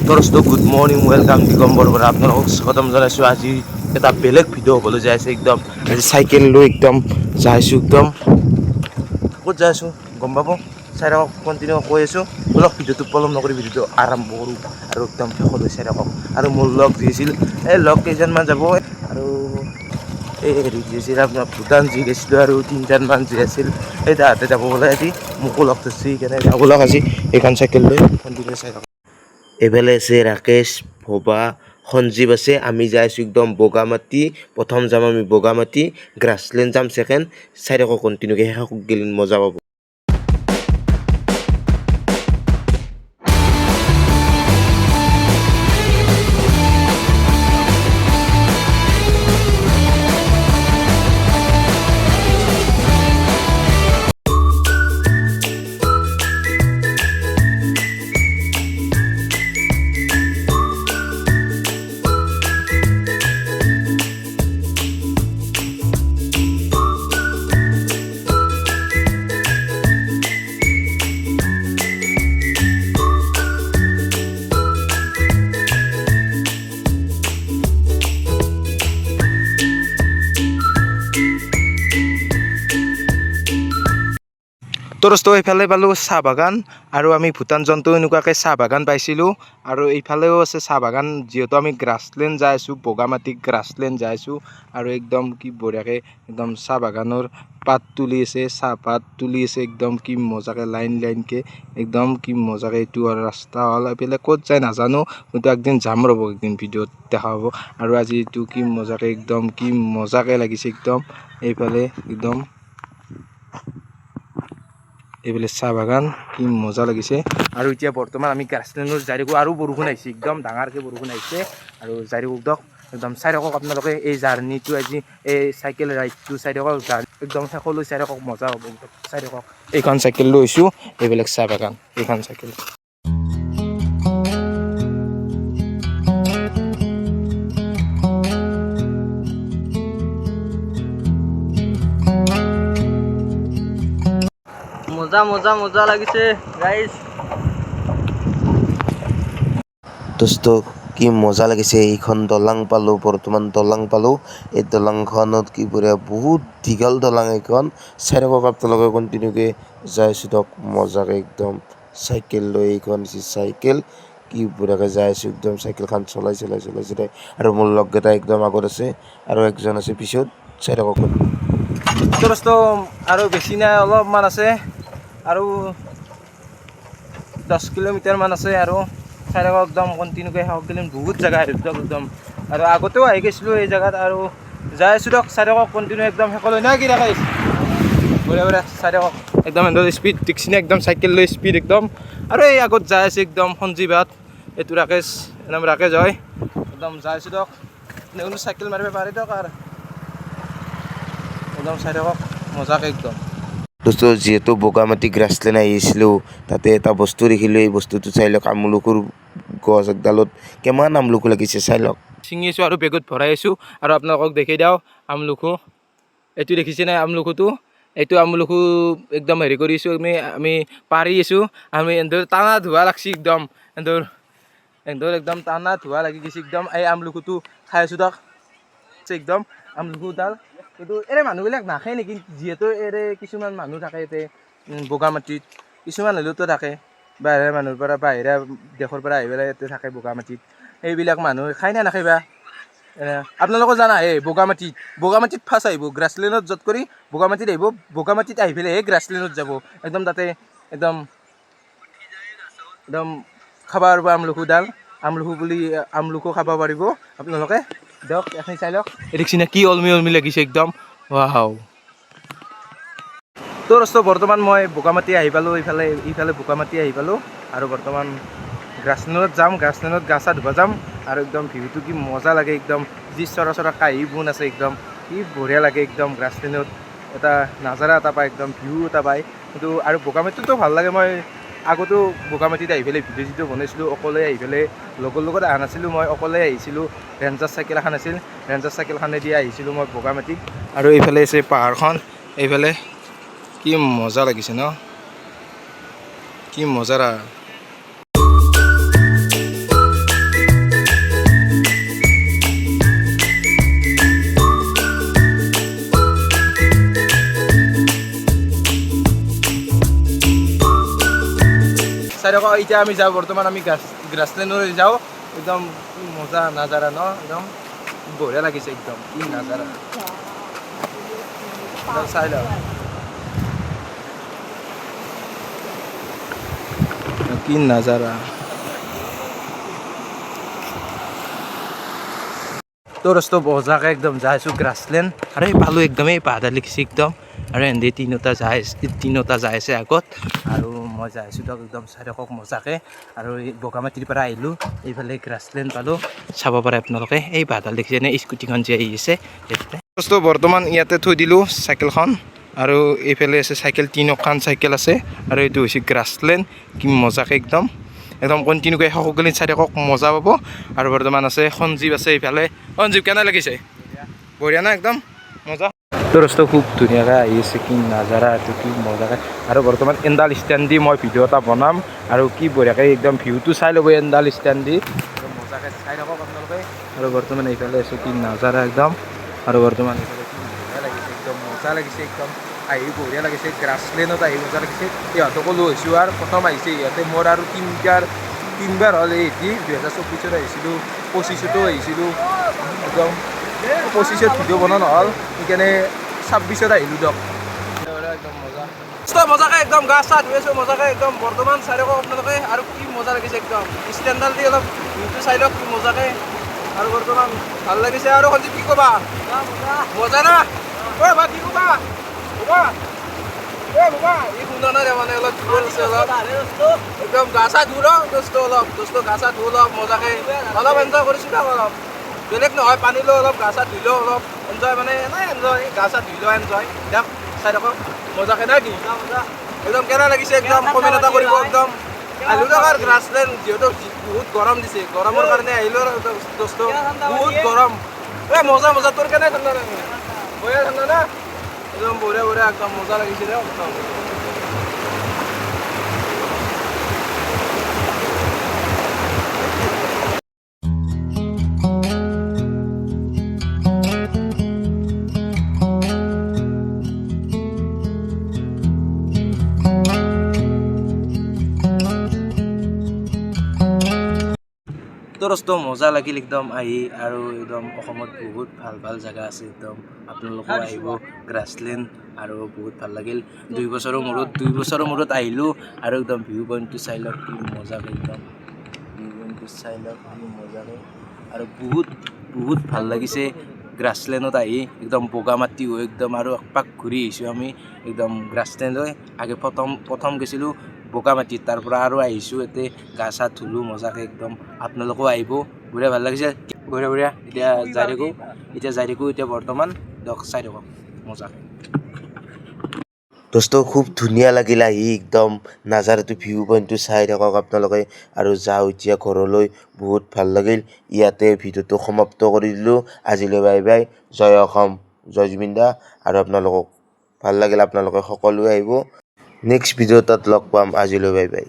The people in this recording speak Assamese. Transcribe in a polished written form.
দোস্ত, গুড মৰ্ণিং, welcome. দিগম্বৰ পৰা আপোনালোকক স্বাগতম জনাইছোঁ। আজি এটা বেলেগ ভিডিঅ' হ'বলৈ যাই আছে। একদম আজি চাইকেল লৈ একদম যাইছোঁ। একদম ক'ত যাই আছোঁ গম পাব, চাই থাকক কণ্টিনিউ। কৈ আছোঁ, অলপ ভিডিঅ'টো পলম নকৰি ভিডিঅ'টো আৰম্ভ কৰোঁ আৰু একদম শেষলৈ চাই থাকক। আৰু মোৰ লগ যি আছিল, এই লগ কেইজনমান যাব আৰু এই হেৰি যি আছিল আপোনাৰ ভূটান যি গৈছিলোঁ আৰু তিনিজনমান যি আছিল, এই তাহাঁতে যাব বোলে। আজি মোকো লগ ধৰছে, সেইকাৰণে যাব লগ। আজি এইখন চাইকেল লৈ কণ্টিনিউ চাই থাকক। এইফালে আছে ৰাকেশ, ভবা, সঞ্জীৱ আছে। আমি যাই আছোঁ একদম বগামাটি। প্ৰথম যাম আমি বগামাটি, গ্ৰাছলেণ্ড যাম ছেকেণ্ড। চাই থাকক কণ্টিনিউকে, শেষত গেলি মজা পাব। তো দোস্ত, এইফালে পালোঁ চাহ বাগান আৰু আমি ভূটান জন্তু এনেকুৱাকৈ চাহ বাগান পাইছিলোঁ আৰু এইফালেও আছে চাহ বাগান। যিহেতু আমি গ্ৰাছলেণ্ড যাই আছোঁ, বগামাটি গ্ৰাছলেণ্ড যাই আছোঁ। আৰু একদম কি বঢ়িয়াকৈ একদম চাহ বাগানৰ পাত তুলি আছে, চাহপাত তুলি আছে। একদম কি মজাকৈ লাইন লাইনকৈ, একদম কি মজাকৈ। এইটো আৰু ৰাস্তা হ'ল, এইফালে ক'ত যায় নাজানো, কিন্তু একদিন যাম ৰ'ব, একদিন ভিডিঅ'ত দেখা পাব। আৰু আজি এইটো কি মজাকৈ, একদম কি মজাকৈ লাগিছে। একদম এইফালে, একদম এইফালে চাহ বাগান, কি মজা লাগিছে। আৰু এতিয়া বৰ্তমান আমি গ্ৰাছলেণ্ডত যাই থাকোঁ আৰু বৰষুণ আহিছে, একদম ডাঙৰকৈ বৰষুণ আহিছে। আৰু যাই থাকোঁ দিয়ক, একদম চাই থাকক আপোনালোকে এই জাৰ্ণিটো। আজি এই চাইকেল ৰাইডটো চাই থাকক, একদম শেষলৈ চাই থাকক, মজা হ'ব। একদম চাই থাকক। এইখন চাইকেল লৈছোঁ, এইবিলাক চাহ বাগান, এইখন চাইকেল। মজা মজা মজা লাগিছে গাইজ। দোস্ত, কি মজা লাগিছে। এইখন দলং পালোঁ, বৰ্তমান দলং পালোঁ। এই দলংখনত কি বঢ়িয়া, বহুত দীঘল দলং এইখন। চাই থাকক আপোনালোকে কণ্টিনিউকে। যাই আছোঁ দিয়ক মজাকে একদম চাইকেল লৈ। এইখন হৈছে চাইকেল, কি বঢ়িয়াকৈ যাই আছোঁ একদম চাইকেলখন চলাই চলাই চলাই চলাই। আৰু মোৰ লগকেইটা একদম আগত আছে আৰু একজন আছে পিছত। চাই থাকক। দোস্ত, আৰু বেছি নাই, অলপমান আছে আৰু 10 কিলোমিটাৰমান আছে। আৰু চাই থাকক একদম কণ্টিনিউকৈ, শেষত গ'লে বহুত জেগা আহিব দিয়ক একদম। আৰু আগতেও আহি গৈছিলোঁ এই জেগাত আৰু যাই আছোঁ দিয়ক। চাই থাকক কণ্টিনিউ একদম শেষলৈ, নাই কি ৰাকেশ? বঢ়িয়া বঢ়িয়া, চাই থাকক একদম। এন্দৰ স্পীড দেখছিনে? একদম চাইকেল লৈ স্পীড একদম। আৰু এই আগত যাই আছে একদম সঞ্জীৱ হাত, এইটো ৰাকেশ, নাম ৰাকেশ হয়। একদম যাই আছোঁ দিয়ক, কোনো চাইকেল মাৰিব পাৰে দিয়ক। আৰু একদম চাই থাকক মজাকে একদম। দোস্ত, যিহেতু বগামাটি গ্ৰাছলেণ্ড আহিছিলোঁ, তাতে এটা বস্তু দেখিলোঁ। এই বস্তুটো চাই লওক। আমলখুৰ গছ একডালত কিমান আমলখু লাগিছে, চাই লওক। ছিঙি আছোঁ আৰু বেগত ভৰাই আছোঁ আৰু আপোনালোকক দেখি দিওঁ আমলখু। এইটো দেখিছে নাই আমলখুটো? এইটো আমলখু একদম হেৰি কৰিছোঁ আমি, আমি পাৰি আছোঁ আমি। এন্দৰ টানা ধোৱা লাগছি একদম, এন্দৰ এন্দৰ একদম টানা ধোৱা লাগি গৈছে একদম। এই আমলখুটো খাই আছোঁ দিয়ক একদম আমলখুডাল। কিন্তু এৰে মানুহবিলাক নাখায় নেকি? যিহেতু এৰে কিছুমান মানুহ থাকে ইয়াতে বগামাটিত, কিছুমান হ'লেওতো থাকে বাহিৰা মানুহৰ পৰা, বাহিৰা দেশৰ পৰা আহি পেলাই ইয়াতে থাকে বগামাটিত। সেইবিলাক মানুহ খায় নে নাখায় বা? আপোনালোকো জানা, এই বগামাটিত, বগামাটিত ফাৰ্ষ্ট আহিব, গ্ৰাছলেণ্ডত য'ত কৰি বগামাটিত আহিব। বগামাটিত আহি পেলাই গ্ৰাছলেণ্ডত যাব। একদম তাতে একদম একদম খাব পাৰিব আমলখুডাল। আমলখু বুলি আমলখু খাব পাৰিব আপোনালোকে দিয়ক। এইখিনি চাই লওক। এই দেখিছে কি অলমি অলমি লাগিছে একদম, ৱাও। তো দোস্ত, বৰ্তমান মই বোকামাটি আহি পালোঁ। ইফালে ইফালে বোকামাটি আহি পালোঁ আৰু বৰ্তমান গ্ৰাছলেণ্ডত যাম। গ্ৰাছলেণ্ডত গা চা ধুব যাম। আৰু একদম ভিউটো কি মজা লাগে একদম, যি চৰা চৰা কাঁহী বোন আছে, একদম কি বঢ়িয়া লাগে। একদম গ্ৰাছলেণ্ডত এটা নাজাৰা এটা পায়, একদম ভিউ এটা পায়। কিন্তু আৰু বোকামাটিতো ভাল লাগে। মই আগতেও বোকামাটিত আহি পেলাই ভিডিঅ' চিডিঅ' বনাইছিলোঁ অকলে আহি পেলাই। লগৰ লগত অহা নাছিলোঁ, মই অকলে আহিছিলোঁ। ৰেঞ্জাৰ চাইকেল এখন আছিল, ৰেঞ্জাৰ চাইকেলখনেদি আহিছিলোঁ মই বোকামাটিত। আৰু এইফালে আছে পাহাৰখন, এইফালে কি মজা লাগিছে ন? কি মজা। থাকক। এতিয়া আমি যাওঁ, বৰ্তমান আমি গ্ৰাছলেণ্ডলৈ যাওঁ। একদম কি মজা নাজাৰা ন, একদম বঢ়িয়া লাগিছে, একদম কি নাজাৰা, একদম চাই লওক কি নাজাৰা। তো দোস্ত, মজাকে একদম যাই আছোঁ গ্ৰাছলেণ্ড আৰু এই পালোঁ একদমেই পাহাৰডাল লিখিছে একদম। আৰু এহেঁতি তিনিওটা যাই আছে আগত আৰু মই যাই আছোঁ। দিয়ক, একদম চাই থাকক মজাকে। আৰু এই বগামাটিৰ পৰা আহিলোঁ, এইফালে গ্ৰাছলেণ্ড পালোঁ, চাব পাৰে আপোনালোকে। এই বাঁহডাল দেখিছেনে, স্কুটিখন যে আহি আছে এইফালে। দোস্ত, বৰ্তমান ইয়াতে থৈ দিলোঁ চাইকেলখন আৰু এইফালে আছে চাইকেল, তিনিখন চাইকেল আছে। আৰু এইটো হৈছে গ্ৰাছলেণ্ড, কি মজাকে একদম একদম কণ্টিনিউকৈ সকলোখিনি চাই থাকক, মজা পাব। আৰু বৰ্তমান আছে সঞ্জীৱ আছে এইফালে। সঞ্জীৱ, কেনে লাগিছে? বঢ়িয়া না, একদম মজা। তো দোস্ত, খুব ধুনীয়াকৈ আহি আছে, কি নাজাৰা এইটো, কি মজাকৈ। আৰু বৰ্তমান এণ্ডাল ষ্টেণ্ড দি মই ভিডিঅ' এটা বনাম আৰু কি বঢ়িয়াকৈ একদম ভিউটো চাই ল'ব এণ্ডাল ষ্টেণ্ড দি, একদম মজাকৈ চাই থাকক আপোনালোকে। আৰু বৰ্তমান এইফালে আছোঁ, কি নাজাৰা একদম। আৰু বৰ্তমান এইফালে কি ধুনীয়া লাগিছে, একদম মজা লাগিছে, একদম আহি বঢ়িয়া লাগিছে। গ্ৰাছলেণ্ডত আহি মজা লাগিছে। ইহঁতকো লৈ আহিছোঁ আৰু প্ৰথম আহিছে ইহঁতে। মোৰ আৰু তিনিবাৰ হ'ল এই এটি। 2024ত আহিছিলোঁ, 25তো আহিছিলোঁ। একদম 25ত ভিডিঅ' বনোৱা নহ'ল, সেইকাৰণে 26ত আহিলোঁ। দিয়ক, একদম মজা, মজাকে একদম গা চা ধুই আছোঁ মজাকে একদম। বৰ্তমান চাই থাকক আপোনালোকে আৰু কি মজা লাগিছে একদম। ষ্টেণ্ডাল দি অলপ ভিউটো চাই লওক কি মজাকে। আৰু বৰ্তমান ভাল লাগিছে। আৰু সঞ্জীৱ, কি ক'বা? মজা না? ঐ বা, কি ক'বা? ক'বা এ বাবা। ই শুনা নাই মানে, অলপ দূৰত আছে অলপ। একদম গা চা ধুই লওঁ দোস্ত, অলপ দোস্ত গা চা ধুই অলপ মজাকে অলপ এনজয় কৰিছোঁ দিয়ক। অলপ বেলেগ নহয়, পানী লৈ অলপ গা চা ধুই লওঁ, অলপ এনজয় মানে এনেই এনজয়, গা চা ধুই লওঁ এনজয়। দিয়ক, চাই থাকক মজাকে না কি একদম কেনে লাগিছে, একদম কমেণ্ট এটা কৰিব। একদম আহিলোঁ দিয়ক। আৰু গ্ৰাছলেণ্ড যিহেতু বহুত গৰম দিছে, গৰমৰ কাৰণে আহিলোঁ আৰু দোস্ত, বহুত গৰম। এ মজা মজা। তোৰ কেনে ঠাণ্ডা লাগে? বঢ়িয়া ঠাণ্ডা না, একদম বঢ়িয়া বঢ়িয়া, একদম মজা লাগিছে দে একদম। তো দোস্ত, মজা লাগিল একদম আহি। আৰু একদম অসমত বহুত ভাল ভাল জেগা আছে একদম, আপোনালোকো আহিব গ্ৰাছলেণ্ড। আৰু বহুত ভাল লাগিল, 2 বছৰৰ মূৰত আহিলোঁ। আৰু একদম ভিউ পইণ্টটো চাই লওক কি মজাকে, একদম ভিউ পইণ্টটো চাই লওক কি মজাকে। আৰু বহুত বহুত ভাল লাগিছে গ্ৰাছলেণ্ডত আহি। একদম বগামাটি হৈ একদম আৰু একপাক ঘূৰি আহিছোঁ আমি একদম গ্ৰাছলেণ্ডলৈ। আগে প্ৰথম প্ৰথম গৈছিলোঁ বগামাটিত, তাৰ পৰা আৰু আহিছোঁ ইয়াতে, গা চা ধুলোঁ মজাকে একদম। আপোনালোকো আহিব, বঢ়িয়া ভাল লাগিছে, বঢ়িয়া বঢ়িয়া। এতিয়া যাই থাকোঁ, এতিয়া যাই থাকোঁ এতিয়া বৰ্তমান। দিয়ক, চাই থাকক মজাকে। দোস্ত, খুব ধুনীয়া লাগিল আহি, একদম নাজাৰাটো, ভিউ পইণ্টটো চাই থাকক আপোনালোকে। আৰু যাওঁ এতিয়া ঘৰলৈ, বহুত ভাল লাগিল। ইয়াতে ভিডিঅ'টো সমাপ্ত কৰি দিলোঁ আজিলৈ। বাই বাই, জয় অসম, জয় জুবিন দা। আৰু আপোনালোকক ভাল লাগিল, আপোনালোকে সকলোৱে আহিব। নেক্সট ভিডিঅ' এটাত লগ পাম, আজিলৈ বাই বাই।